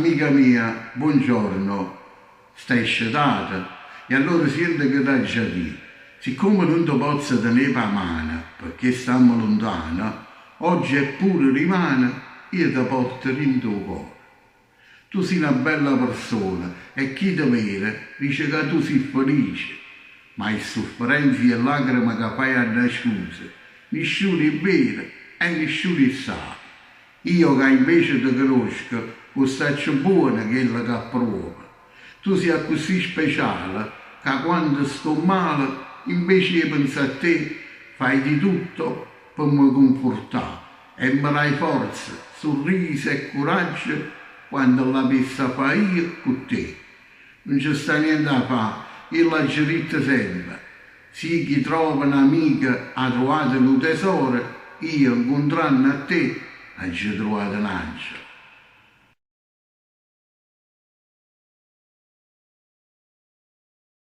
Amica mia, buongiorno, stai scetata? E allora siente che t'aggia di', siccome nun te pozzo tenè p' 'a mano, pecché stammo luntano, oggi e pure dimane io te porto dint' 'o core. Tu si' na bella persona e chi te vede dice ca tu si' felice, ma 'e ssufferenze e 'e llacreme ca faje annascuse, nisciuno 'e vvede e nisciuno 'e ssape. Io ca invece te conosco, 'o ssaccio buono chello ca pruove. Tu si' accussì speciale ca quando sto male, invece 'e penzà a te, fai di tutto pe me cunfurtà e me dai forza, surrise e curaggio quando l'avessa fa io cu te. Nun ce sta niente 'a fa, io l'aggio ditto sempe, si chi trova n'amico ha truvato nu tesoro, io 'ncuntranno a te aggio truvato n'angelo.